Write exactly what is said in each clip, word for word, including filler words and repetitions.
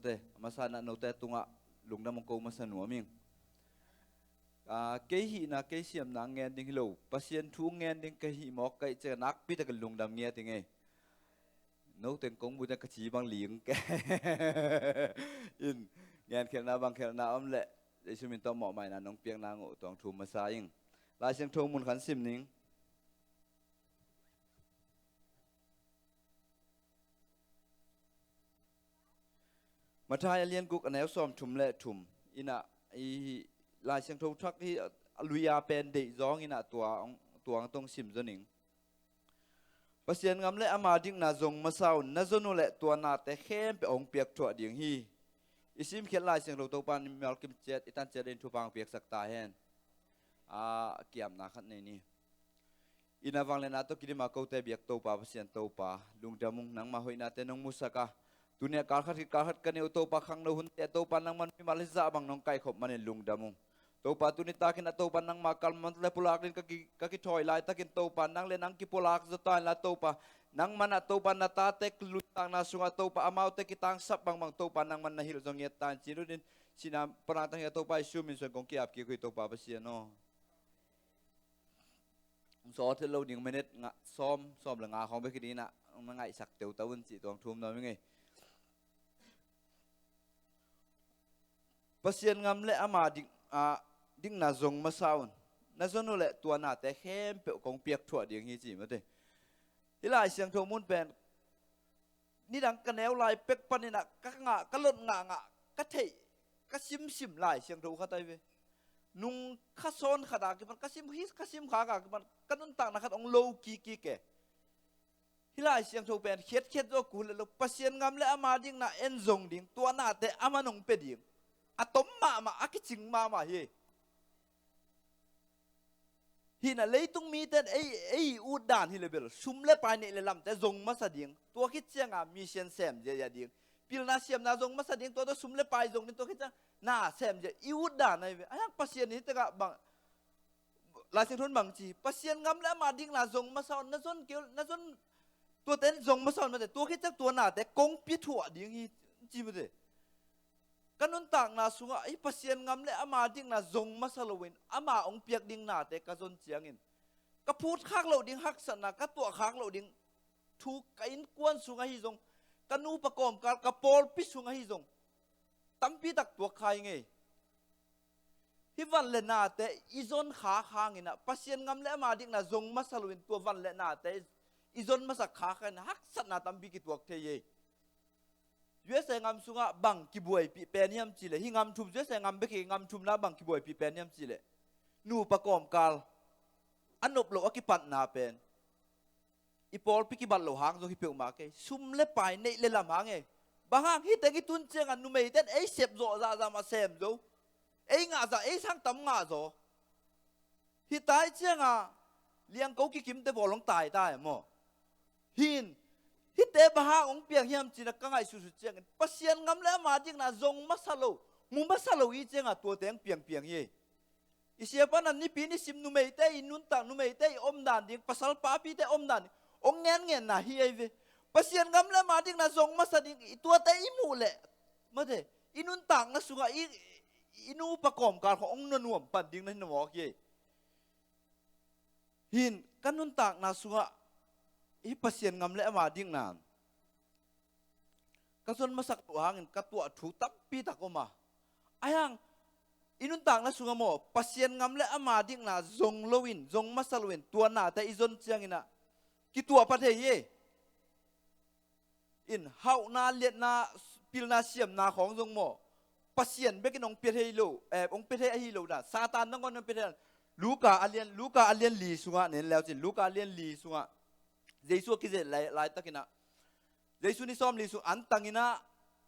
Te, a masa in ah note tungah lungdam hong ko masa nuam ing. Aa, kei hihna, kei siamna ngen ding hi lo, Pasian thu ngen ding ka hih mawk ka hih ciangah nakpi takin lungdam ngiat ing ei. No teng kong mu ciang ka ci bang ling ke. In, ngenkhelhna bangkhelhna om leh Jesu min tawh mawhmaina nong piak nang uh tawng thu masa ing. Lai Siangtho mun khat sim ning. Matthai a lian guk a neu sawm thum le thum. In ah, i Lai Siangtho thak hi a lui a pen deih zawng in ah tua hong, tua hong tawng sim zaw ning. Pasian ngam le ama dikna zong masa un, na zon uh leh tua nate khempeuh hong piak thuah ding hi. I simkhiat Lai Siangtho Topa in mimal kim ciat, i tan ciat in thupha hong piaksak ta hen. A kiamna khat nei ni. I na vangliatna tawh kidim a kote biak Topa, Pasian Topa, lungdam ung, nangma hoihnate nong musak a, tuni a kalkhat khit kalkhat ka neu Topa, khangno hunte ah Topa nangman mimal hizah bang nong kaikhop manin lungdam ung. Topa tuni takin a Topa nangma kalmang le pulak dingin ka ki, ka kithawi laitakin Topa nang le nang kipulak zaw ta inla Topa, nangman a Topa na tate luitakna sungah Topa amaute kitangsap bangbang Topa nangman na hilh zaw ngiat ta in ci-in ut in, sihna pan a tang hi a Topa Jesu min suang kong ki-ap kik uh hi Topa Pasian aw. Sawt het lo ding, minute nga, sawm, sawm le nga khawng bek hi ding in ah, na ngaihsak teuteu un cih tuang thum nuam ing ei. Pasian ngam le ama dik, a, dikna zong masa un. Na zon uh leh tua nate khempeuh kong piak thuah ding hi ci mate. Hih Lai Siangtho mun pen nidang ka neu lai pek panin ah ka ngah, ka lot ngahngah, ka theih, ka simsim Lai Siangtho khat ahi ve. Nung kha sawn khat a kipan ka sim, hi ka sim khak a kipan ka nuntakna khat hong lo kikik e. Hih Lai Siangtho pen khiatkhiat zaw kul le lo, Pasian ngam le ama dikna en zong ding, tua nate aman hong pia ding. A tom mahmah, a kicing mahmah hi. Hih na leitung mite in ei, ei ut dan hi le bel, sum le pai neih le lamte zong masa ding, tua khit cianga mission sem ziahziah ding. Pilna siamna zong masa ding, tua tawh sum le pai zong ding, tua khit cianga na sem ziah, i ut dan ahi ve. Ahi hang Pasian in hih tekah bang, Lai Siangtho in bang ci, Pasian ngam le ama dikna zong masa un, na zon kei uh, na zon, tuate in zong masa un mate, tua khit ciang tua nate kong pia thuah ding hi ci mate. Ka nuntakna sungah hih Pasian ngam le ama dikna zong masa loin ama hong piak ding nate ka zon ciangin ka phut khak loh ding haksatna, ka tuah khak loh ding thu ka innkuan sungah hi zong, ka nupa kawmkal, ka pawlpi sungah hi zong tampi tak tuak kha ing ei. Hih van le nate i zon khak hangin ah Pasian ngam le ama dikna zong masa loin tua van le nate i zon masak khak hangin ah haksatna tampi kituak thei ei. U S A ngam sungah bang kibuaipih pen hiam cihleh, hih ngam thum, U S A ngam bek hi, ngam thumna bang kibuaipih pen hiam cihleh, nupa kawmkal a nop loh a kipatna pen i pawlpi kibat loh hang zong hi peuhmah kei, sum le pai neih le lam hang ei. Bang hang, hih teng i tun ciangah numeite in ei sep zawh zahzah mah sem zo, ei ngah zah, ei sang tam ngah zaw. Hih tai ciangah liangko kikimte pawl hong tai tai maw? Hin, hihte bang hang hong piang hiam cih na ka ngaihsutsut ciangin Pasian ngam le ama dikna zong masa lo, mu masa lo i ciangah tuate hong piangpiang hi ei. I siapa in nipi nisim numeite i nuntak, numeite i omdan ding, pasal papite omdan ding hong ngenngenna hi ei ve. Pasian ngam le ama dikna zong masa ding, i tuate i muh leh mate, i nuntakna sungah i, i nupa kawmkal khawng hong nuampan ding na hi na mawk hi ei. Hin, ka nuntakna sungah hih Pasian ngam le ama dikna ka zon masak loh hangin ka tuah thu tampi tak om a. Ahi hang, i nuntakna sungah maw, Pasian ngam le ama dikna zong loin, zong masa loin tua nate i zon ciangin ah kituah pha thei hi ei. In, hauhna, liatna, pilna, siamna khawng zong maw, Pasian bekin hong pia thei lo, eh, hong pia thei ahi lo dan, Satan nangawn hong pia thei dan. Luka a lian, Luka a lian li sungah nen leu cin, Luka a lian li sungah Jesu a kizet lai, laitakin ah, Jesu ni sawmli sung antangin ah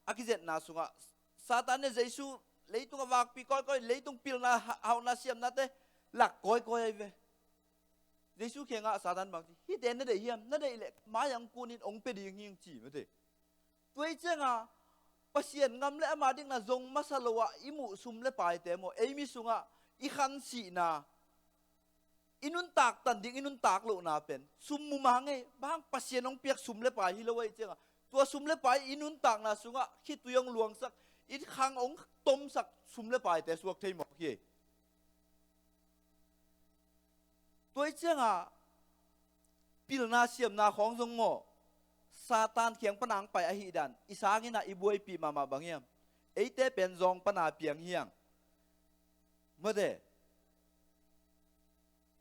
a kizetna sungah Satan in Jesu leitungah vakpi kawikawi, leitung pilna, ha-, hauhna, siamnate lak kawikawi ahi ve. Jesu kiangah Satan bang ci, hihte na deih hiam? Na deih leh mai-ah hong kunin hong pia ding hing ci mate. Tua hi ciangah Pasian ngam le ama dikna zong masa lo ah i muh sum le paite maw, ei mi sungah i khansihna, i nuntak tan ding, i nuntak lohna pen sum mumang ei. Bang hang, Pasian hong piak sum le pai hi lo ahih ciangah Tua sum le pai i nuntakna sungah khitui hong luangsak, i khang hong tomsak sum le paite suak thei mawk hi. Tua i ciangah pilna siamna khawng zong maw, Satan kiang pana hong pai ahih dan i sangin ah i buaipih mahmah bang hiam? Eite pen zawng pana piang hiang. Mate,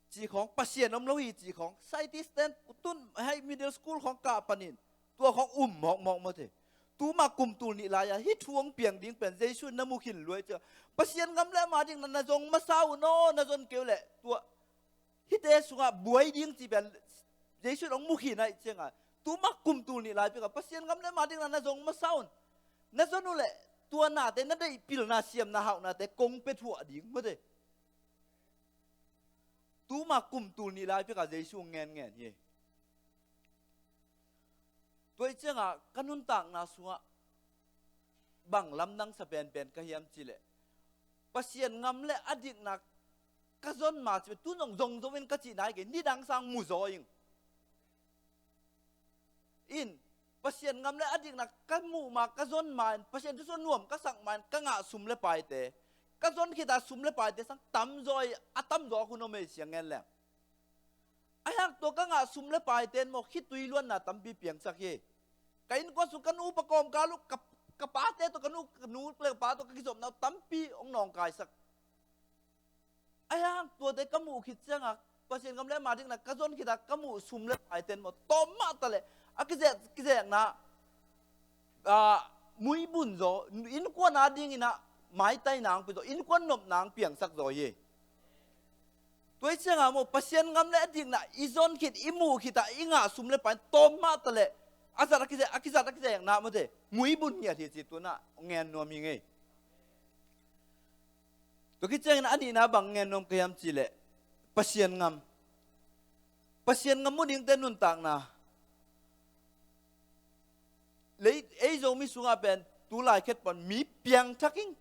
ci khawng, Pasian om lo hi ci khawng, scientist ten tun hei middle school khawng kah panin tua khawng um mawkmawk mate. Tuma kum tul nih lai-a hih thu hong piang ding pen Jesu in na mu khin lua i ciah, Pasian ngam le ama dikna na zong masa un aw, na zon kei uh leh tua hihte sungah buai ding ci pen Jesu in hong mu khin ahih ciangah, tuma kum tul nih lai piakah Pasian ngam le ama dikna na zong masa un. Na zon uh leh tua nate na deih pilna siamna hauhnate kong pia thuah ding mate. Tuma kum tul nih lai piakah Jesu hong ngenngen hi. Tua i ciangah ka nuntakna sungah bang lamdang sa penpen ka hiam cih leh, Pasian ngam le a dikna ka zon ma cih pen tu zong zong zo in ka cih nai kei, nidang sang mu zaw ing. In, Pasian ngam le a dikna ka muh ma, ka zon ma in, Pasian thu sung nuam ka sak ma in ka ngah sum le paite, ka zon khita sum le paite sang tamzaw hi, a tamzaw a hun om ei siang ngen leng. A hiang tua ka ngah sum le paite in maw khitui luanna tampi piangsak hi. Ka innkuan sung ka nu upa kawmkal uh, ka, ka pate tawh ka nu, ka nu le ka pa tawh ka kizopna uh tampi hong nawngkaisak. A hiang tuate ka muh khit ciangah Pasian ngam le ama dikna ka zon khita ka muh sum le paite in maw tawm mah taleh a kizek, kizekna, ah, muibun zaw, innkuan a dingin ah maitaina hong pia zaw, innkuan nopna hong piangsak zaw hi. Tua i ciangah maw Pasian ngam le a dikna i zon khit, i muh khita i ngah sum le pain tawm mah taleh a zat a kizek, a kizat a kizekna mate muibun ngiat hi ci tunah ngen nuam hi ngei. Tua khit ciangin a nihna bang ngen nuam ka hiam cih leh Pasian ngam. Pasian ngam mu dingte nuntakna. Lei, ei Zomi sungah pen tu lai khet pan mi piangthak ing.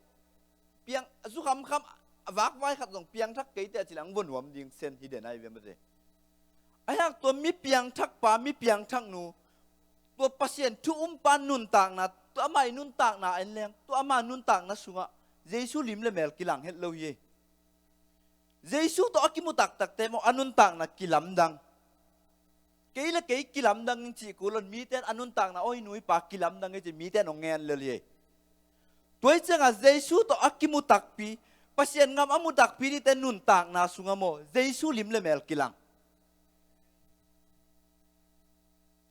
Piang, a zu khamkham a vakvai khat zong piangthak keite a ci leng va nuam ding sen hi den ai ve mate. A hiang tua mi piangthak pa, mi piangthak nu, tua Pasian thu um pa nuntakna, tua amah i nuntakna en leng, tua ama nuntakna sungah Jesu lim le mel kilang het lo hi. Jesu tawh a kimu taktakte maw a nuntakna kilamdang. Kei le kei kilamdang in cih kul on, mite in a nuntakna awi nu i pa kilamdang in cih mite in hong ngen lel hi. Tua i ciangah Jesu tawh a kimu takpi, Pasian ngam a mu takpi nite nuntakna sungah maw Jesu lim le mel kilang.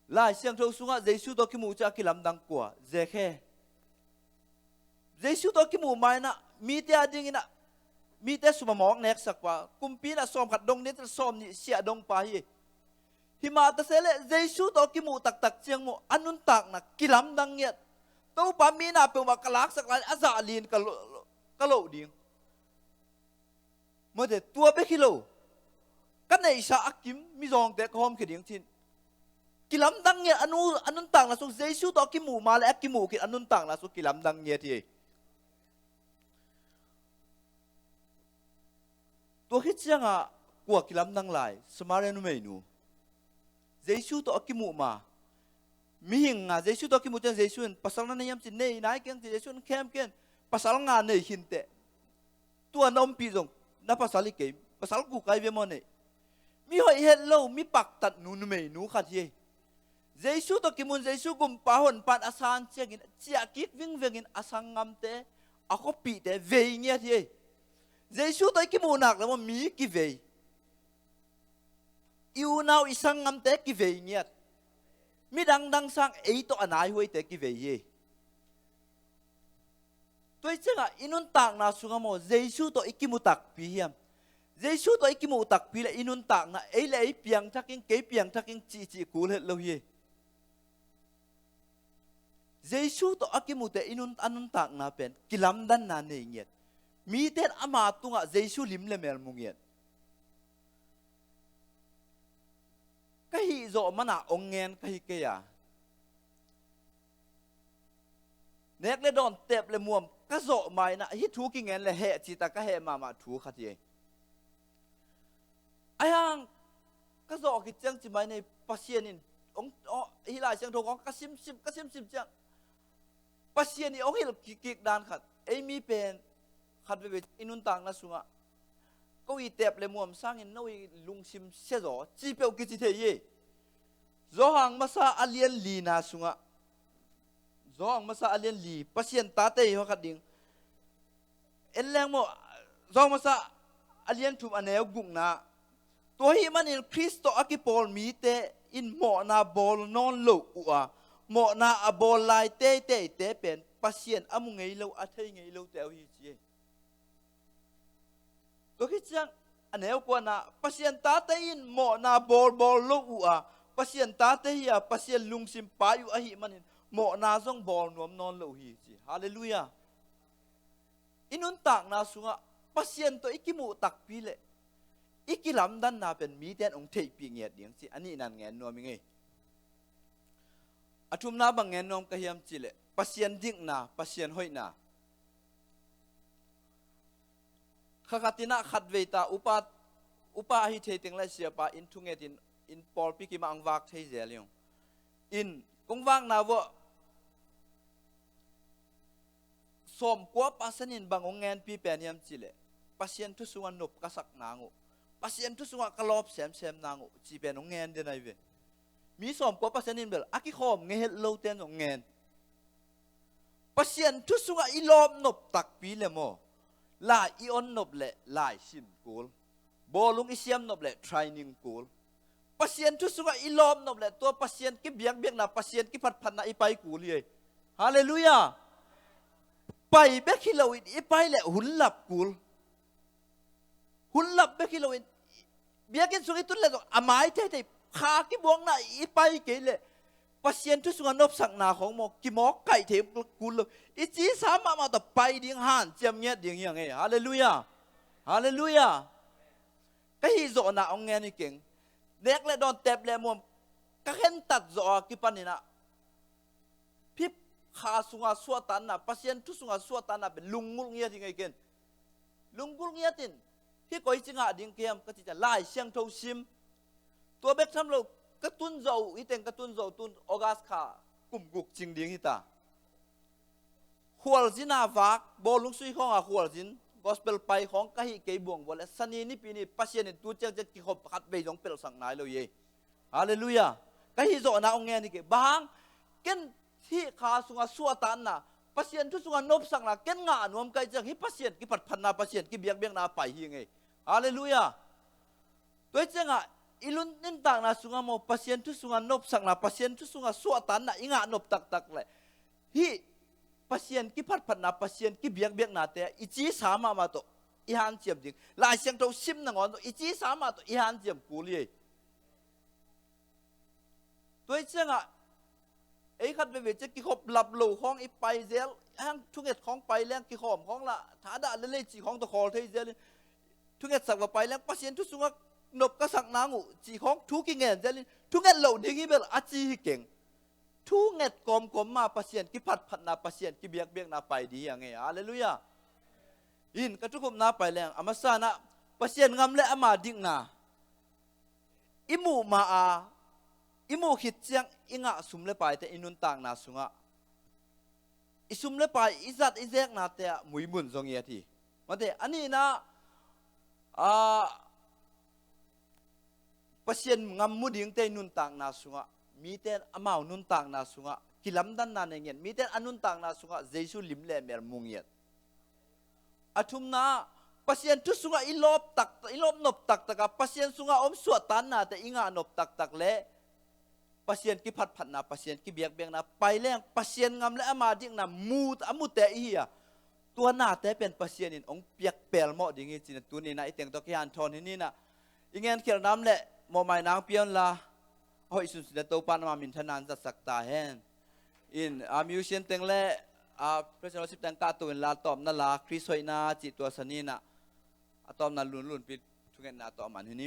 Lai Siangtho sungah Jesu tawh kimuh ciah a kilamdang kua? Zekhe. Jesu tawh kimuh ma inah mite a dinginah mite sum a mawk neksak pa, kumpi inah sawm khat dong ding, sawm nih siah dong pa hi. Himah ta se leh Jesu tawh kimuh taktak ciang maw a nuntakna kilamdang ngiat. Topa mi na peuhmah ka laksak lai a zah lin ka lo, ka loh ding. Mate tua bek hi lo. Ka neihsa a kim mizawngte ka hawmkhia ding cin. Kilamdang ngiat a nu, a nuntakna sung Jesu tawh a kimuh ma le a kimuh khit a nuntakna sung kilamdang ngiat hi. Tua khit ciangah kua kilamdang lai? Samaria numeinu. Jesu tawh a kimuh ma. Mihing nga Jesu tawh a kimuh ciang Jesu in pasal na nei hiam ci, nei nai keng ci, Jesu in khem ken. Pasal nga nei khinteh. Tua na ompih zong na pasal hi kei, pasal guk ai ve maw nei. Mi hoih het lo, mi paktat nu, numeinu khat hi. Jesu tawh kimun, Jesu gumpa honpan a san ciangin ciah kik vingvengin a sanggamte, a khuapihte vei ngiat hi. Jesu tawh i kimuh nak le maw mi kivei. I unau i sanggamte kivei ngiat. Mi dangdang sang ei tawh a naihuaite kivei hi. Tua i ciangah i nuntakna sungah maw Jesu tawh i kimu takpi hiam? Jesu tawh i kimuh takpi le i nuntakna ei le ei piangthak ing, kei piangthak ing cihcih kul het lo hi. Jesu tawh a kimute i nun, a nuntakna pen kilamdanna nei ngiat. Mite in ama tungah Jesu lim le mel mu ngiat. Ka hih zawh mana ong ngen ka hi kei a. Nek le dawn tep le muam ka zawh ma inah hih thu kingen le heh cita ka heh mahmah thu khat hi. Ahi hang ka zawh khit ciang ci mai nei Pasian in hong, oh, hih Lai Siangtho khawng ka simsim, ka simsim ciang Pasian i hong hilh kik, kik dan khat, ei mi pen khat veve i nuntakna sungah ko i tep le muam sangin no i lungsim sia zaw ci peuh kici thei hi. Johan masa a lian lina sungah, Johan masa a lian li, Pasian tate hi hawkhat ding. En leng maw, Johan masa a lian thum a neu gukna. Tua ahih manin Khrist tawh a kipawl mite in mawhna bawl nawn lo uh a, mawhna a bawl lai teiteite pen Pasian a mu ngei lo, a thei ngei lote uh hi ci hi. Tua khit ciang a neu kuana, Pasian tate in mawhna bawlbawl lo uh a, Pasian tate hi a, Pasian lungsim pai uh ahih manin mawhna zong bawl nuam nawn lo uh hi ci. Halleluiah. I nuntakna sungah Pasian tawh i kimuh takpi le i kilamdanna pen mite in hong theihpih ngiat ding ci a nihnan ngen nuam i ngei. A thumna bang ngen nuam ka hiam cihleh Pasian dikna, Pasian hoihna. Kha khat in ah khatvei ta upa, upa ahi thei teng le siapa in thunget in, in pawlpi kimah ang vak thei zel hi ung. In kong vakna vuah sawmkua percent in bang hong ngenpi pen hiam cihleh Pasian thu sungah nop ka sak nang uh, Pasian thu sungah ka lawp semsem nang uh ci pen hong ngen den ahi ve. Mi sawmkua percent in bel a kikhawm ngei het lote in hong ngen. Pasian thu sungah i lawp nop takpi le maw, lai i on nop le lai sin kul, bawlung i siam nop le training kul. Pasian thu sungah i lawp nop le tua Pasian kibiakbiakna, Pasian kiphatphatna i pai kul hi ei. Halleluiah. Pai bek hi loin i pai le hun lap kul. Hun lap bek hi loin biakinn sung i tun le zong a mai theithei, kha kibuakna i pai kei le Pasian thu sungah nopsakna khawng maw kimawk kaih thei kul lo. I cisa mahmah tawh pai ding hanciam ngiat ding hi a ngei. Halleluiah. Halleluiah. Ka hih zawhna hong ngen hi keng. Nek le dawn, tep le muam ka khentat zawh a kipan in ah phip kha sunga suahtakna, Pasian thu sunga suahtakna pen lunggulh ngiat hi ngei ken. Lunggulh ngiat in hih koi ci ngah ding ka hiam ka cih ciang Lai Siangtho sim. Tua bek tham lo ka tun zawh uh, hih teng ka tun zawh uh tun August kha kum guk cing ding hi ta. Khualzin a vak, bawlung sui khawng a khualzin, gospel pai khawng ka hih kei buang bual le Sani nipi ni Pasian in tu ciangciang kikhop khatvei zong pelhsak nai lo hi ei. Halleluiah. Ka hih zawhna hong ngen hi kei. Bang hang, ken hih kha sungah suahtakna, Pasian thu sungah nopsakna ken ngah nuam ka hih ciang hih Pasian kiphatphatna, Pasian kibiakbiakna a pai hi ngei. Halleluiah. Tua hi ciangah i nuntakna sungah maw Pasian thu sungah nopsakna, Pasian thu sungah suahtakna i ngah nop taktak le hih Pasian kiphatphatna, Pasian kibiakbiaknate i cisa mahmah tawh i hanciam ding, Lai Siangtho sim nangawn tawh i cisa mah tawh i hanciam kul hi ei. Tua hi ciangah ei khat veve ciang kikhop lap lo khawng i pai zel, hang thunget khawng pai leng kikhawm khawng lah thadah lelei cih khawng tawh khawl thei zel in, thungetsak va pai leng Pasian thu sungah nop ka sak nang uh cih khawng thu kingen zel in, thunget loh ding hi bel a ci hi keng. Thunget kawmkawm ma Pasian kiphatphatna, Pasian kibiakbiakna pai ding hi a ngei. Halleluiah. In ka thukhupna pai leng a masa in ah Pasian ngam le ama dikna i muh ma a, i muh khit ciang i ngah sum le paite i nuntakna sungah i sum le pai i zat i zeknate ah muibun zong i a thi. Mate a nihna ah Pasian ngam mu dingte i nuntakna sungah, mite in amau nuntakna sungah kilamdanna nei ngiat, mite in a nuntakna sungah Jesu lim le mel mu ngiat. A thumna, Pasian thu sungah i lawp tak, i lawp nop taktak a, Pasian sungah om suahtaknate i ngah nop taktak le Pasian kiphatphatna, Pasian kibiakbiakna pai leng Pasian ngam le ama dikna mu, a mute i hi a, tua nate pen Pasian in hong piak pelmawh ding hi cih na tuni in ah i teng tawh kihanthawn hi ni in ah. I ngenkhialh nam le mawhmai nang pia unla, a hoih sunsun le Topa in ama minthanna zatsak ta hen. In a musician teng le a praise and worship teng kahto inla, tawpna la Khrist hoihna cih tua sa ni in ah, a tawpna lunlunpi thungetna tawh a man hi ni.